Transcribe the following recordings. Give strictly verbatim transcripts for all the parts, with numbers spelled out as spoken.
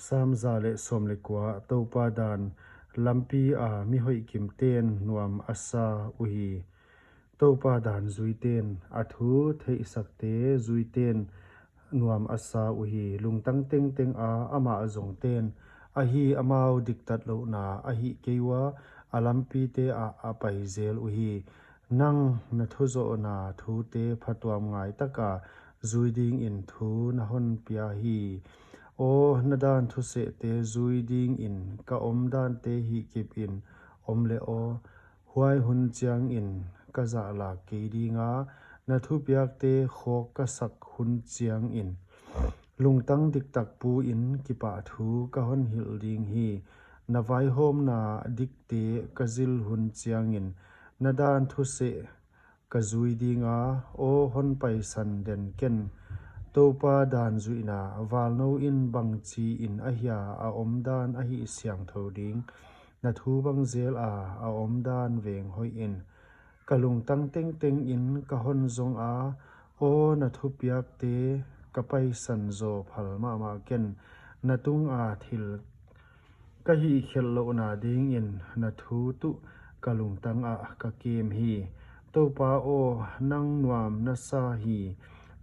Sam za leh sawm leh kua. Toupa dan lampi a mi hoihkimten nuam a sa uhi. Toupa dan zuiten a thu theihsakte zuiten nuam a sa uhi. Lungtang tengteng a amah zongten ahi, amau diktatlouhna a hih kei ua, a lampite ah a pai zel uhi. Nang na thuzohna thute phatuam ngai taka zui dingin thu na hon pia hi. Aw, na dan thusehte zui dingin ka omdante hihkipin om leh aw, huai hun chiangin ka zahlak kei dinga, na thupiakte khawk ka sak hun chiangin. Lungtang diktak puin kipahthu ka hon hilh ding hi. Na vaihawmna dikte ka zil hun chiangin, na dan thuseh ka zui dinga, aw hon paisan den ken. Toupa dan zuihna valnou in bangchiin ahia a omdan a hih siangthou ding. Na thu bang zel a a omdan veng hoihin. Ka lungtang tengtengin ka hon zonga, aw na thupiakte ka paisan zaw phal mahmah ken. Na tunga thil ka hihkhelhlouhna dingin na thu tuh ka lungtang ah ka kem hi. Toupa aw, nang nuam na sa hi.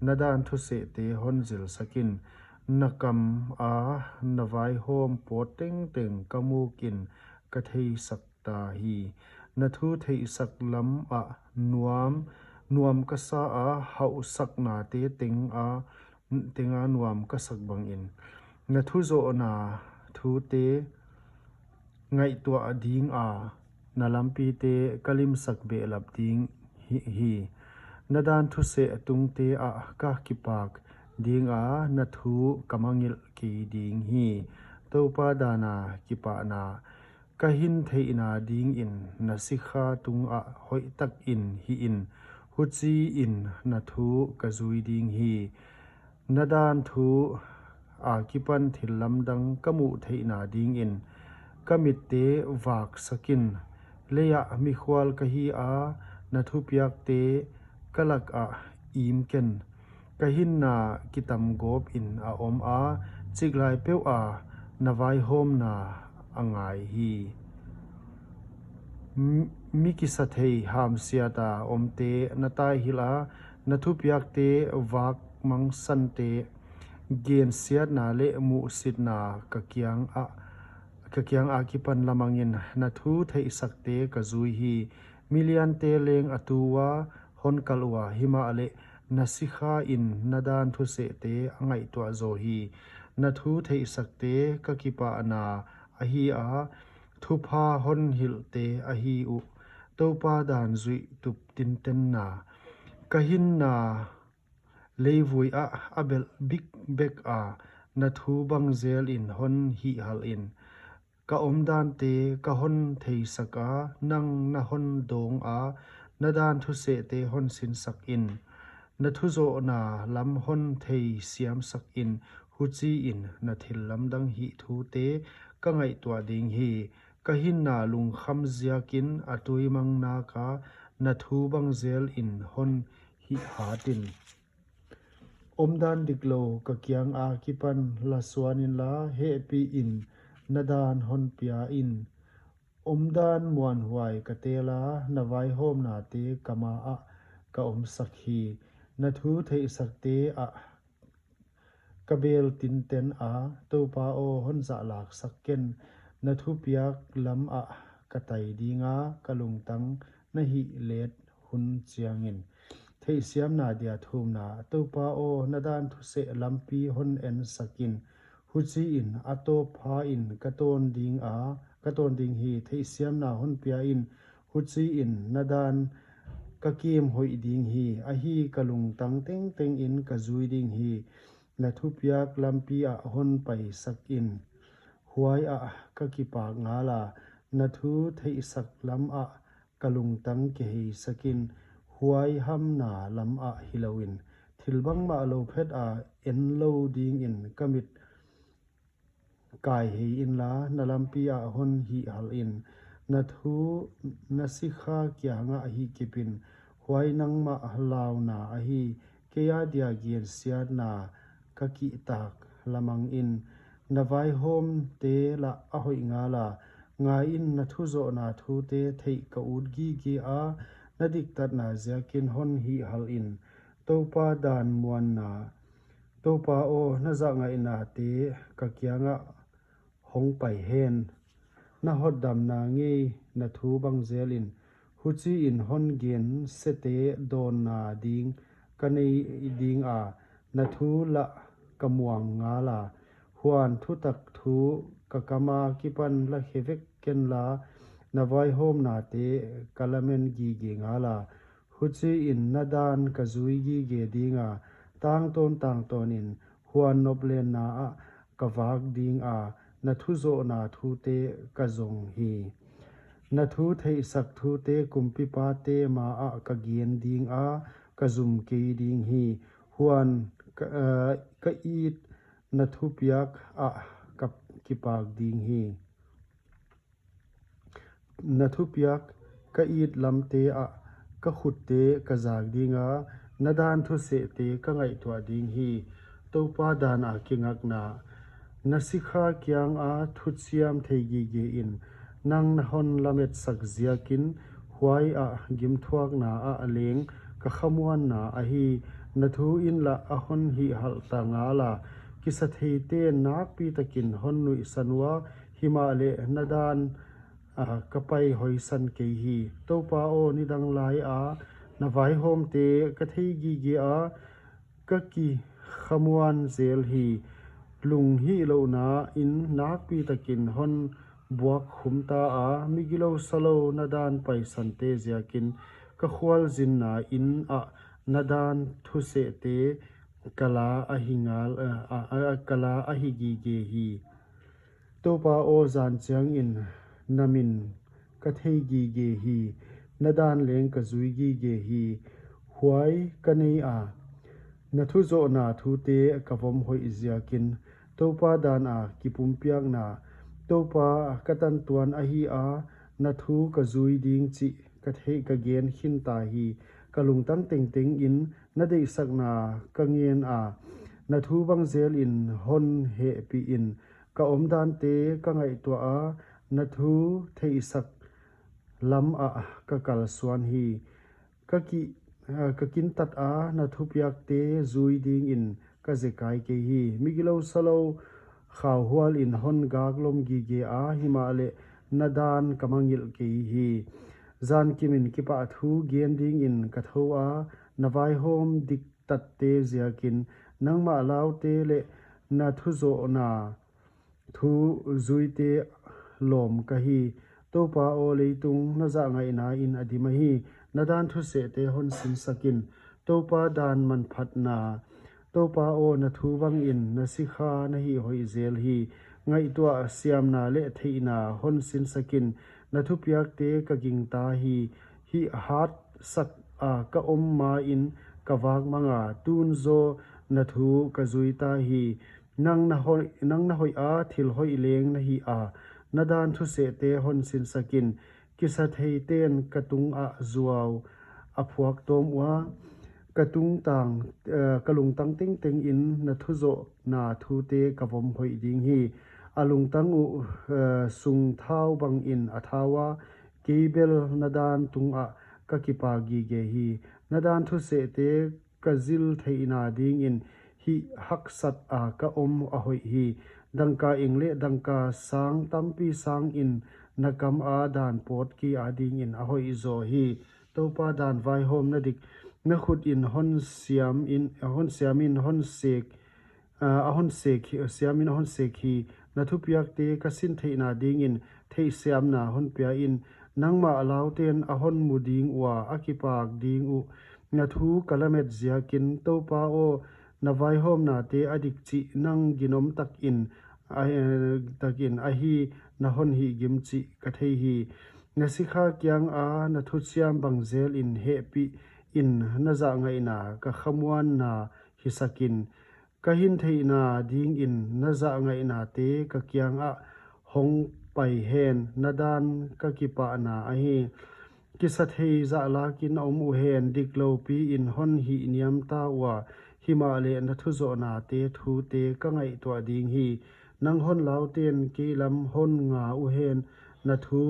Na dan thusehte hon zilsakin. Na kam a na vaihawm pawt tengteng ka mukin ka theisak ta hi. Na thu theihsak lam ah nuam, nuam ka sa a, hauhsaknate teng a, teng a nuam ka sak bangin. Na thuzohna thute ngaihtuah dinga, na lampite ka limsak behlap ding hi, hi. Na dan thuseh tungte ah ka kipak dinga, na thu ka mangngilh kei ding hi. Toupa dana kipahna ka hin theihna dingin na sikha tungah hoihtakin hihin, huchiin na thu ka zui ding hi. Na dan thu a kipan thil lamdang ka muh theihna dingin ka mitte vaksakin. Leiah mikhual ka hi a, na thupiakte ka lakah im ken. Ka hinna kitam gawpin a om a, chiklai peuh a na vaihawmna a ngai hi. Mi, mi kisathei hamsiata omte na taihilh a, na thupiakte vak mangsante gensiatna leh muhsitna ka kiang a, ka kiang a kipan lamangin na thu theihsakte ka zui hi. Miliante leng a tu ua hon kal ua, himahleh na sikhain na dan thusehte a ngaihtuah zaw hi. Na thu theihsakte ka kipahna ahi a, thupha hon hilhte ahi uh. Toupa dan zuih tup tintenna ka hinna leivui ah a belh bikbek a, na thu bang zelin hon hihhalhin. Ka omdante ka hon theisak a, nang na hon dawng a, na dan thusehte hon sinsakin. Na thuzohna lam hon theisiamsakin, huchiin na thil lamdang hih thute ka ngaihtuah ding hi. Ka hinna lungkham ziakin a tuimang naka, na thu bang zelin hon hihhatin. Omdan diklou ka kiang a kipan lasuan inla, hehpihin na dan hon pia in. Omdan muanhuai ka tel a, na vaihawmnate ka ma ah ka omsak hi. Na thu theihsakte ah ka bel tinten a, Toupa aw, hon zahlaksak ken. Na thupiak lam ah ka tai dinga, ka lungtang na hihlet hun chiangin. Theihsiamna dia thumna. Toupa aw, na dan thuseh lampi hon ensakin. Huchiin a tawp phain ka tawn ding a, ka tawn ding hi. Theihsiamna hon pia in. Huchiin na dan ka kem hoih ding hi. Ahi, ka lungtang tengtengin ka zui ding hi. Na thupiak lampi ah hon paisakin. Huai ah ka kipak ngala. Na thu theihsak lam ah ka lungtang kiheisakin, huai hamna lam ah hilouin. Thil bangmah lou phet a en lou dingin ka mit kaihei inla, na lampi ah hon hihhalhin. Na thu na sikha kiangah hihkipin, huai nangmah launa ahi. Kei a dia gensiatna ka kihtak lamangin. na vaihawmte lah a hoih ngala. Ngaiin, na thuzohna thute theih ka ut gige a, na diktatna ziakin hon hihhalh in. Toupa dan muanna. Toupa aw, na zahngaihnate ka kiangah hong pai hen. Na hotdamna ngei na thu bang zelin, huchiin hon gen sete dawnna ding ka nei dinga, na thu lah ka muang ngala. Huan thutak thu ka kama kipan la khe vek kenla, na vaihawmnate ka lamen gige ngala. Huchiin na dan ka zui gige dinga, tangtawn tangtawnin huan noplenna ah ka vak dinga, na thuzohna thute ka zong hi. Na thu theihsak thute kumpipate maah ka gen dinga, ka zum kei ding hi. Huan ka, eh, ka it na thupiak ah ka kipak ding hi. Na thupiak ka it lamte ah ka khutte ka zak dinga, na dan thusehte ka ngaihtuah ding hi. Toupa dan a kingakna. Na sikha kianga thuchiam thei gige in, nang na hon lametsak ziakin, huai ah gimthuakna ah leng ka khamuanna ahi. Na thu in lah a hon hihhalh ta ngala. Kisatheite nakpi takin hon nuihsan ua, himahleh na dan, ah, ka pai hoihsan kei hi. Toupa aw, nidang laia na vaihawmte ka thei gige a, ka kikhamuan zel hi. Lunghihlouhna in nakpi takin hon buak khum ta a, migilou salou na dan paisante ziakin ka khualzinna in ah na dan thusehte ka la ahi ngal, eh, a, a, ka la ahi gige hi. Toupa aw, zan chiangin na min ka thei gige hi, na dan leng ka zui gige hi. Huai ka nei a, na thuzohna thute ka vom hoih ziakin, Toupa dan a kipumpiakna. Toupa ka tantuan ahi a, na thu ka zui ding chih ka thei ka gen khin ta hi. Ka lungtang tengteng in na deihsakna ka ngen a, na thu bang zelin hon hehpih in. Ka omdante ka ngaihtuah a, na thu theihsak lam ah ka kalsuan hi. Ka ki, ah, ka kintat a, na thupiakte zui dingin ka zekai kei hi. Migilou salou khauhual in hon gaklom gige a, himahleh na dan ka mangngilh kei hi. Zankimin kipahthu gen dingin ka thou a, na vaihawm diktatte ziakin, nangmah laute leh na thuzohna thu zuite lawm ka hi. Toupa aw, leitung na zahngaihna in a dim ahi, na dan thusehte hon sinsak in. Toupa dan manphatna. Toupa aw, na thu bangin na sikha na hih hoih zel hi. Ngaihtuah siamna leh theihna hon sinsak in. Na thupiakte ka gingta hi. Hih hatsak a ka om main ka vak mang a, tun zaw na thu ka zui ta hi. Nang na hoih, nang na hoih a, thil hoih leng na hi a, na dan thusehte hon sinsak in. Kisatheiten ka tungah zuau a phuak tawm ua, ka tungtang, eh, ka lungtang tengtengin na thuzohna thute ka vom hoih ding hi. A lungtang uh, eh, sung thau bangin a thau a, kei bel na dan tungah ka kipak gige hi. Na dan thusehte ka zil theihna dingin hih haksat a ka om a hoih hi. Dangka eng leh dangka sang tampi sangin na kam a dan pawt kei a dingin a hoih zaw hi. Toupa dan vaihawmna dik, na khut in hon siam in, hon siam in hon sek, ah, a hon sek hi, siamin a hon sek hi. Na thupiakte ka sin theihna dingin theihsiamna hon pia in. Nangmah lauten a hon mu ding ua, a kipak ding uh. Na thu ka lamet ziakin, Toupa aw, na vaihawmnate a dik chih nang ginom takin, a, eh, takin ahi na hon hihgim chih ka thei hi. Na sikha kianga na thuchiam bang zelin hehpih in, na zahngaihna ka khamuanna hisak in. Ka hintheihna dingin na zahngaihna te ka kiangah hong pai hen, na dan ka kipahna ahi. Kisathei zahlakin om uhen, diklou piin hon hihniam ta ua, himahleh na thuzohna te thute ka ngaihtuah ding hi. Nang hon laute'n kei lam hon nga uhen, na thu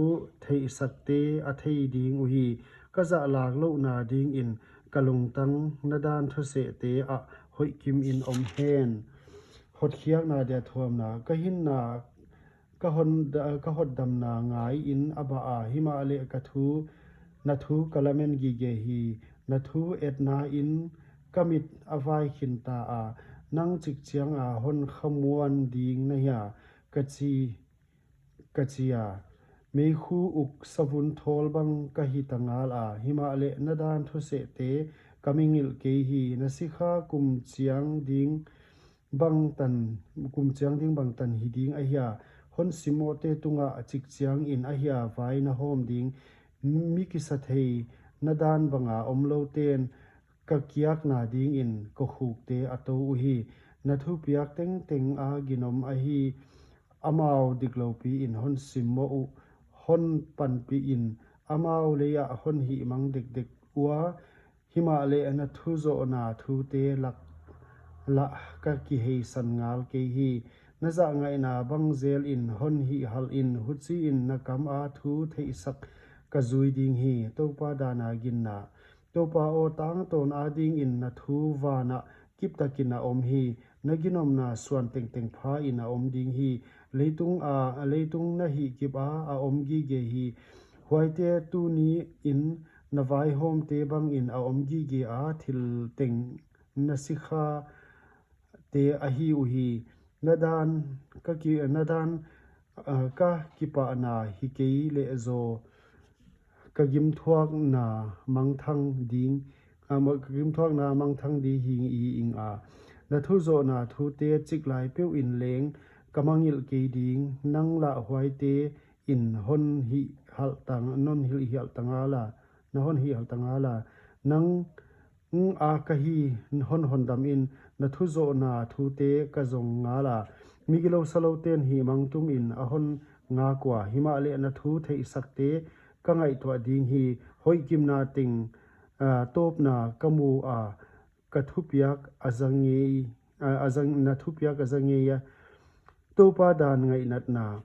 theihsakte a thei ding uhi. Ka zahlak louhna dingin ka lungtang na dan thusehte ah hoihkimin om hen. Hotkhiakna dia thuamna. Ka hinna, ka hon, ka hotdamna ngaiin a bah a, himahleh ka thu, na thu ka lamen gige hi. Na thu etna in ka mit a vaikhin ta a, nang chikchiang a hon khamuan ding na hia, ka chi, ka chi a. Meikhu uk savun thawl bang ka hi ta ngal a, himahleh na dan thusehte ka mangngilh kei hi. Na sikha kum chiang ding bangtan, kum chiang ding bangtan hi ding ahia, hon simmohte tungah chikchiangin ahia vai na hawm ding. Mi kisathei na dan banga omloute'n ka kiakna dingin kokhukte a tou uhi. Na thupiak tengteng a ginom ahi, amau diklou piin hon simmoh uh, hon panpihin, amau leiah hon hihmang dekdek ua, himahleh na thuzohna thute lak lah ka kiheisan ngal kei hi. Na zahngaihna bang zelin hon hihhalhin, huchiin na kam a thu theihsak ka zui ding hi. Toupa dan a ginna. Toupa aw, tangtawn adingin na thu vanah kiptakin a om hi. Na ginomna suan tengteng phain a om ding hi. Leitung a, leitung na hihkip a, a om gige hi. Huaite tuniin na vaihawmte bangin a om gige a, thil teng na sikhate ahi uhi. Na dan ka ki, na dan, ah, ka kipahna hi kei leh zaw, ka gimthuakna mangthang ding, ah, ma-, ka gimthuakna mangthang ding hi, hi ing a. Na thuzohna thute chiklai peuhin leng ka mangngilh kei ding, nang lah huaite'n hon hihhalh ta, non hihhalh ta ngal a, na hon hihhalh ta ngal a. Nang a ka hi hon hondamin, na thuzohna thute ka zong ngal a. Migilou saloute'n hihmang tumin a hon ngak ua, himahleh na thu theihsakte ka ngaihtuah ding hi. Hoihkimna teng, ah, tawpna ka mu a, ka thupiak a za ngei, ah, a za, na thupiak a za ngei a. Toupa dan ngaihnatna.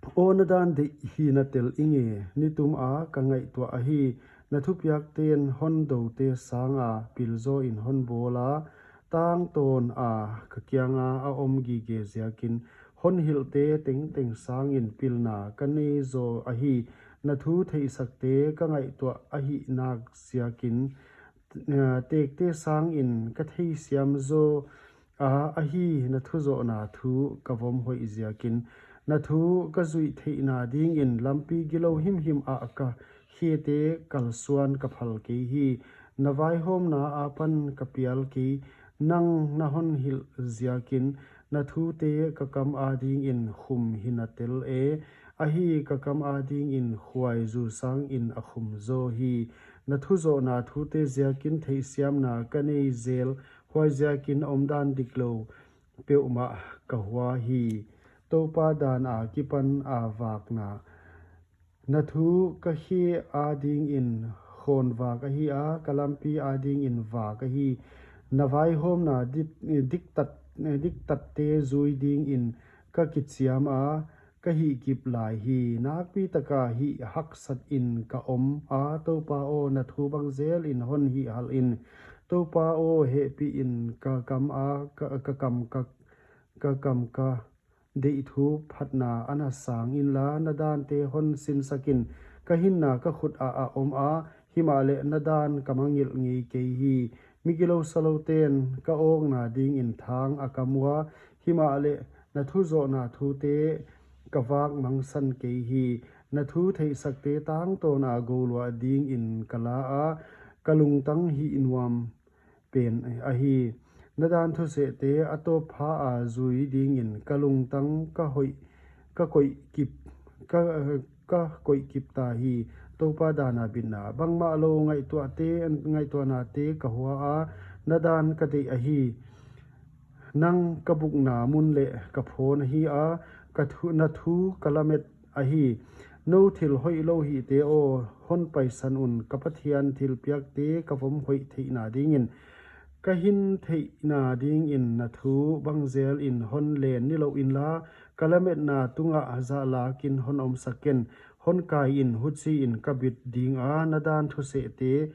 Aw, na dan deih hihna tel inge, nitum a ka ngaihtuah ahi. Na thupiakte'n hon doute sanga pilzawin hon bawl a, tangtawn a ka kianga a om gige ziakin, hon hilhte tengteng sangin pilna ka nei zaw ahi. Na thu theihsakte ka ngaihtuah ahihnak ziakin, ah, tekte sangin ka theisiam zaw a, ahi, na thuzohna thu ka vom hoih ziakin. Na thu ka zuih theihna dingin lampi gilou himhim ah ka khete kalsuan ka phal kei hi. Na vaihawmna apan ka pial kei, nang na hon hilh ziakin. Na thute ka kam adingin khum hihna tel e, ahi, ka kam adingin khuaizu sangin a khum zaw hi. Na thuzohna thute ziakin theihsiamna ka nei zel, huaiziakin omdan diklou peuhmah ka hua hi. Toupa dan akipan a vakna. Na thu ka khe adingin khawnvak ahi a, ka lampi adingin vak ahi. Na vaihawmna dik, diktat, diktatte zui dingin ka kichiam a, ka hihkip lai hi. Nakpi taka hih haksatin ka om a, Toupa aw, na thu bang zelin hon hihhalhin. Toupa aw, hehpihin ka kam a, ka, ka kam ka, ka kam ka deih thu phatna ana sang inla, na dante hon sinsakin. Ka hinna ka khut ah a om a, himahleh na dan ka mangngilh ngei kei hi. Migilou saloute'n ka awkna dingin thang a kam ua, himahleh na thuzohna thute ka vak mangsan kei hi. Na thu theihsakte tangtawn a gouluah dingin ka la a, ka lungtang hihnuam pen ahi. Na dan thusehte a tawp pha a zui dingin ka lungtang ka hoih, ka koih kip, ka, ka koih kip ta hi. Toupa dan a bitna. Bangmah lou ngaihtuahte, ngaihtuahnate ka hua a, na dan ka deih ahi. Nang ka bukna mun leh ka phawn ahi a, ka thu, na thu ka lamet ahi. Nou thil hoihlou hihte aw, hon paisan un, ka Pathian thilpiakte ka vom hoih theihna dingin. Ka hin theihna dingin na thu bangzel in hon len nilouh inla, ka lametna tungah zahlakin hon omsak ken. Hon kai in, huchiin ka bit dinga, na dan thusehte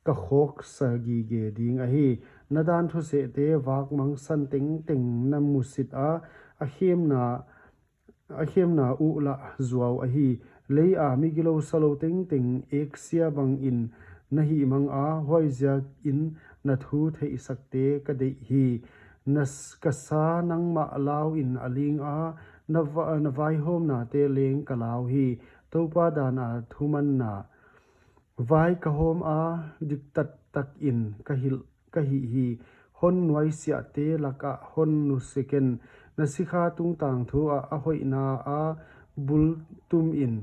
ka khawksa gige ding ahi. Na dan thusehte vak mangsan tengteng na musit a, a khemna a khemna uh lah zuau ahi. Leia mi gilou salou tengteng eksia bangin na hihmang a, huaiziakin na thu theihsakte ka deih hi. Na s-, ka sa nangmah lauin a ling a, na va-, na vaihawmnate leng ka lau hi. Toupa dana thumanna vai ka hawm a, diktat takin ka hilh, ka hih hi. Hon nuaisiahte lakah hon nusia ken. Na sikha tungtang thu ah a hoihna a bul tumin,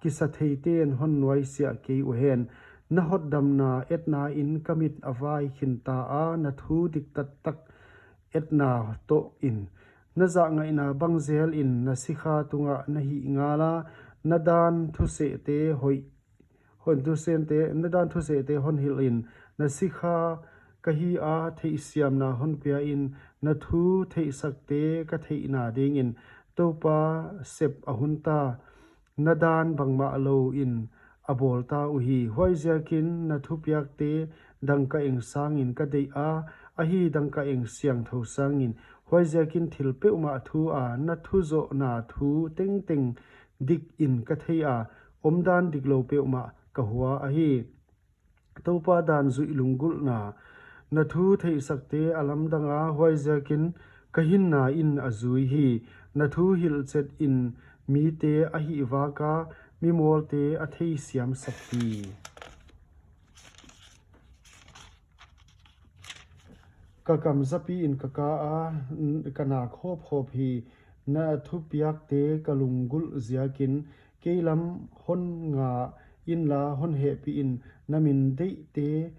kisatheiten hon nuaisiah kei uhen. Na hotdamna etnain ka mit a vai khinta a, na thu diktat tak etna tohin. Na zahngaihna bangzelin na sikha tungah na hih ngala, na dan thusehte hoih hon thusehte, na dan thusehte hon hilhin, na sikha ka hi a, theihsiamna hon piain, na thu theihsakte ka theihna dingin, Toupa sep a hun ta, na dan bangmah louin a bawl ta uhi. Huaiziakin na thupiakte dangkaeng sangin ka deih a, ahi dangkaeng siangthou sangin. Huaiziakin thil peuhmah thu a, na thuzohna thu tengteng dikin ka thei a, omdan diklou peuhmah ka hua ahi. Toupa dan zuih lunggulhna, na thu theihsakte a lamdang a, huaiziakin ka hinnain a zui hi. Na thu hilhchetin mite a hihvak a, mimawlte a theisiamsak hi. Ka kam zapiin ka ka a, n-, ka nak hawphawp hi. Na thupiakte ka lunggulh ziakin kei lam hon nga inla, hon hehpihin. Na min deihte,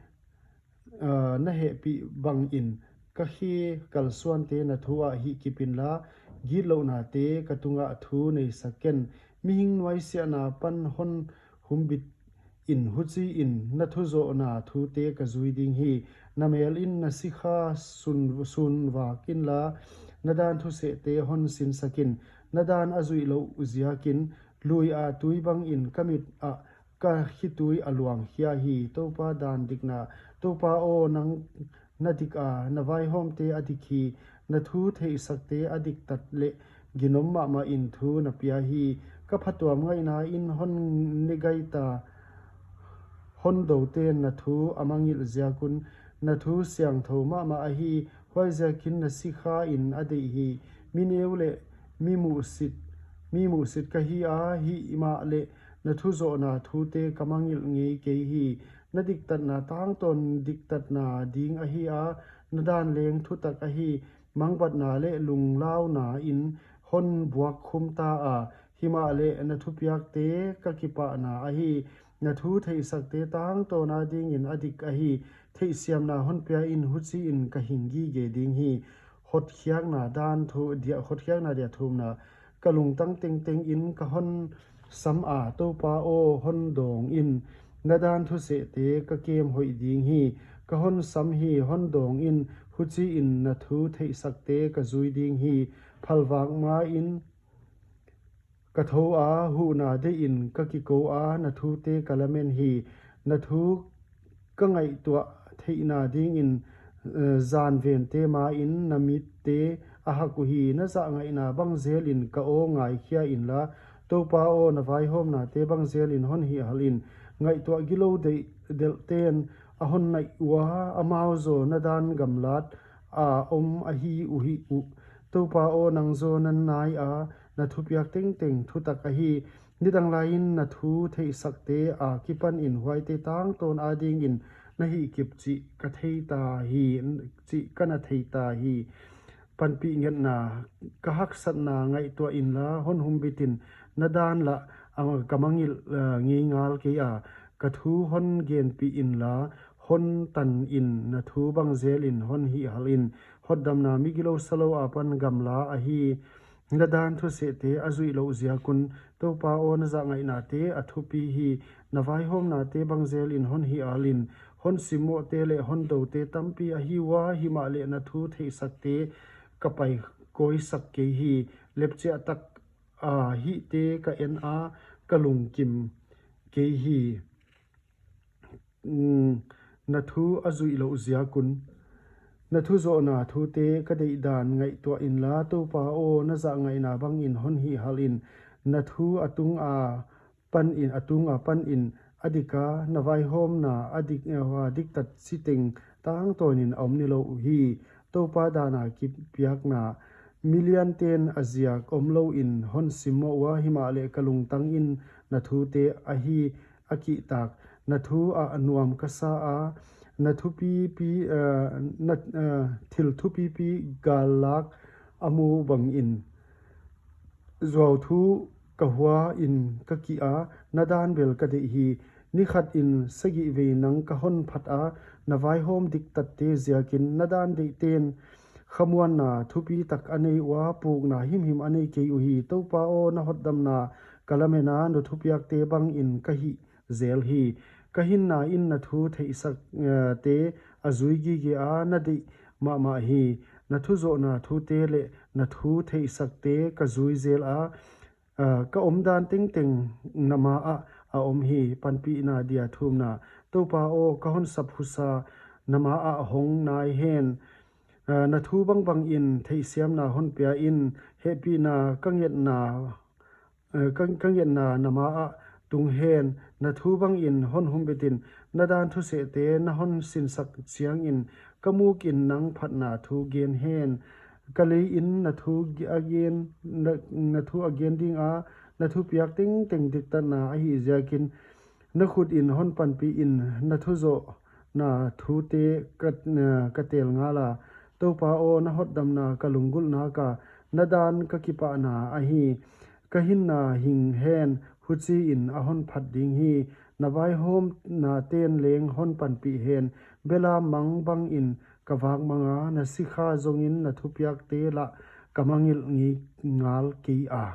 ah, na hehpih bangin ka khe kalsuante na thu ah hihkip inla, gitlouhnate ka tungah thu neisak ken. Mihing nuaisiahna pan hon humbit in, huchiin na thuzohna thute ka zui ding hi. Na melin na sikha sun, sun vak inla, na dan thusehte hon sinsak in. Na dan a zuih louh ziakin, lui a tui bangin ka mit ah ka khitui a luang khia hi. Toupa dan dikna, Toupa aw, nang na dik a, na vaihawmte a dik hi. Na thu theihsakte a diktat leh ginom mahmahin thu na pia hi. Ka phatuam ngaihnain hon negaita, hon douten na thu a mangngilh ziakun, na thu siangthou mahmah ahi. Huaiziakin na sikhain a deih hi. Mi neu leh mi muhsit, mi muhsit ka hi a, himahleh na thuzohna thute ka mangngilh ngei kei hi. Na diktatna tangtawn diktatna ding ahi a, na dan leng thutak ahi. Mangbatna leh lunglaunain hon buak khum ta a, himahleh na thupiakte ka kipahna ahi. Na thu theihsakte tangtawna dingin a dik ahi. Theihsiamna hon piain, huchiin ka hing gige ding hi. Hotkhiakna dan thu dia, hotkhiakna dia thumna, ka lungtang tengtengin ka hon sam a, Toupa aw, hon dawng in. Na dan thusehte ka kem hoih ding hi. Ka hon sam hi, hon dawng in, huchiin na thu theihsakte ka zui ding hi. Phalvak main ka thou a, huhna deihin ka kikou a, na thute ka lamen hi. Na thu ka ngaihtuah theihna dingin, eh, zanvente main na mitte a hak uhi. Na zahngaihna bangzelin ka aw ngaikhia inla, Toupa aw, na vaihawmnate bangzelin hon hihhalh in. Ngaihtuah gilou deih delhten a hon naih ua, amau zaw na dan gamlat a om ahi uhi uh. Toupa aw, nang zaw na nai a, na thupiak tengteng thutak ahi. Nidang laiin na thu theihsakte akipanin huaite tangtawn adingin na hihkip chih ka thei ta hi, chih ka na thei ta hi. Panpih ngetna, ka haksatna ngaihtuah inla, hon humbit in. Na dan lah, ah, ka mangngilh, ah, ngei ngal kei a. Ka thu hon genpih inla, hon tan in, na thu bangzelin hon hihhalh in. Hotdamna mi gilou salou apan gamla ahi. Na dan thusehte a zuih louh ziakun, Toupa aw, na zahngaihna te a thupi hi. Na vaihawmna te bangzelin hon hihhalh in. Hon simmohte leh hon doute tampi ahi ua, himahleh na thu theihsakte ka paikawi sak kei hi. Lepchiah tak a hihte ka en a, ka lungkim kei hi, na thu a zuih louh ziak un. Na thuzohna thute ka deihdan ngaihtuah inla, Toupa aw, na zahngaihna bangin hon hihhalh in. Na thu a tunga panin, a tunga panin a dik a, na vaihawmna a dik, a diktat chiteng tangtawnin a om nilouh hi. Toupa dana kipiakna milianten a ziak omlouin hon simmoh ua, himahleh ka lungtangin na thute ahi a kihtak. Na thu ah nuam ka sa a, na thupipi, na thil thupipi gallak a mu bangin zuauthu ka hua in ka kih a, na dan bel ka deih hi. Ni khatin sagih vei nang ka hon phat a, na vaihawm diktatte ziakin. Na dan deihten khamuanna thupitak a nei ua, pukna himhim a nei kei uhi. Toupa aw, na hotdamna ka lamen a, na thupiakte bangin ka hih zel hi. Ka hinnain na thu theihsakte a zui gige a, na deih mahmah hi. Na thuzohna thute leh na thu theihsakte ka zui zel a, ka omdan tengteng na maah a om hi. Panpihna dia thumna. Toupa aw, ka hon sap husa na maah hong nai hen. Na thu bangbangin theihsiamna hon pia in. Hehpihna ka ngetna ka ngetna na maah tung hen. Na thu bangin hon humbetin, na dan thusehte na hon sinsak chiangin ka mukin nang phatna thu gen hen. Ka leiin na thu a gen, na thu a gen dinga, na thupiak tengteng diktatna ahih ziakin. Na khutin hon panpihin, na thuzohna thute ka tel ngala. Toupa aw, na hotdamna ka lunggulh naka, na dan ka kipahna ahi. Ka hinna hing hen, huchiin a hon phat ding hi. Na vaihawmnaten leng hon panpih hen. Belam mang bangin ka vak manga, na sikha zongin na thupiakte lah ka mangngilh ngal kei a.